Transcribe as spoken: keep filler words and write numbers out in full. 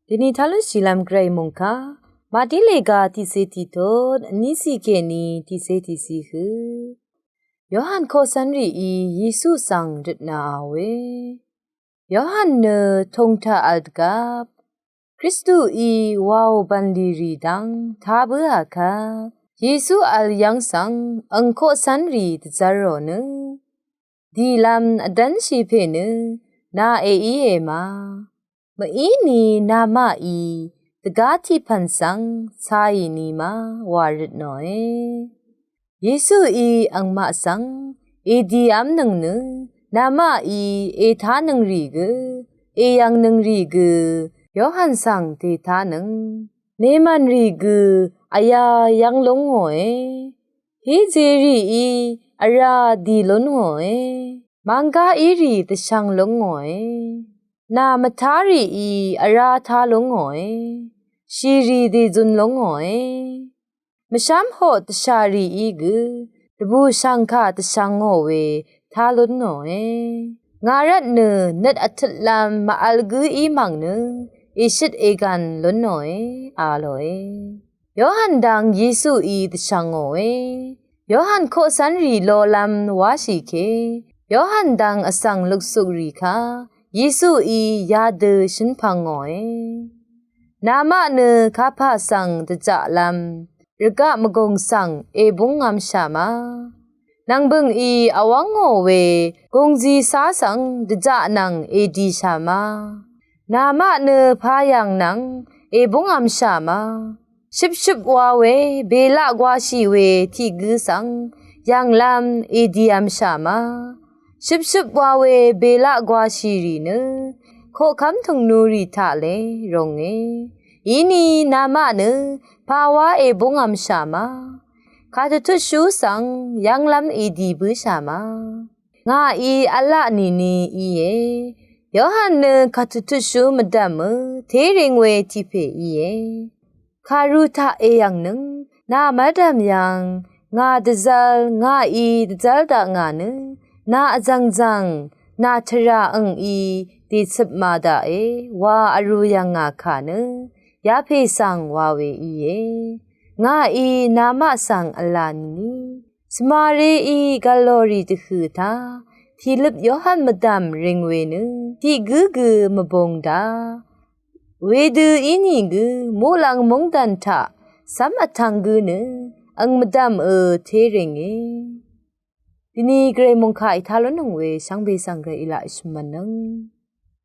Dvni talun shìlvm gvray mungka, Mati lega tiqse tiqtut, vní si kèní tiqse tiqsi hø. Yohan koqcv́nrìí Yesu svng røtnàà we. Yohan nø tong taq vl dvgvp, Kristuí wàò bv̀nlì rì dvng tá bǿà kvt, Yesu vl yv́ng svng ang koqcv́nrì dvzv́r rò nø, dìlv́m vdv́nshì pè nø, nà èíe ma. Mvíni namaqí dvgá tiqpv̀n svng càì ni ma wa røtnòe. Yesuí angmaq svng èdìv́mnøng nø, namaqí ètánøng rì gø, èyv̀ngnøng rì gø, Yohan svng dètánøng. Nemv̀n rì gø vyá yv́ng lúngòe. Híje rìí vrá dì lúngòe. Mvnggá írì dvshvng lúngòe. Nà mvtá rìí vrá tá lúngòe. Shìrì dèzun lúngòe. Mvshv́mhoq dvshà rìí gø, dvbùshv̀ngkà dvshvngò we tá lúngòe. Ngà rvt nø nøt vtøtlv́m mvvl gǿ í mv̀ng nø, èshøt ègv̀n lúngòe, a lòe. Yohan dang Yesuí dvshvngòe. Yohan koqcv́nrì lolv́m wáshì ke, Yohan dang vsvng luksuk rì ka, Yesuí yadø shǿnpv̄ngòe. Namaq nø kapà svng dvjaqlv́m, rvgaq mvgùng svng èbúngv̄mshà ma. Nv̀ngbø̀ngí vwv́ngò we gùngzí sá svng dvjaq nvng èdìshà ma. Namaq nø payv̀ng nvng èbúngv̄mshà ma. Shøpshøp wa we, belaq gwashì we tiq gǿ svng, yv̀nglv́m èdìv̄mshà ma. Shøpshøp wa we, belaq gwashì rì nø, koqkv́m tø̀ngnurì taq le rònge. Ini namaq nø, pawá èbúngv̄mshà ma. Kàdvtutshú svng, yv́nglv́m èdì bǿshà ma. Ngàí v̄laq nìni íe. Yohan nø kàdvtutshú mvdv̀mø, téring we tiq pè íe. Kàru taq èyv̀ngnøng, nà mvdv̀m yv̀ng, ngà dvzv́l, ngàí dvzv́l daq ngà nø, nà vzv̀ngzv̀ng, nà tvrà ø̀ngí, dècøp ma daqe, wa vrū yv̀ng ngà kà nø, yapè svng wa we íe. Ngàí namaq svng v̄lā nìni, svmaré í gv̀lòrì dvhø̀ taq, tìløp Yohan mvdv̀m ring we nø, tiq gǿ gø mvbung daq. Wedø ínìgø muqlàng móngdàn taq cv́m vtv̄ng gǿ nø ang mvdv̀mø té rìnge. Dvni gvray mòngkà ètá lúnnøng we shvngbe svng gvray èlaq èshø̀mv̀nnøng.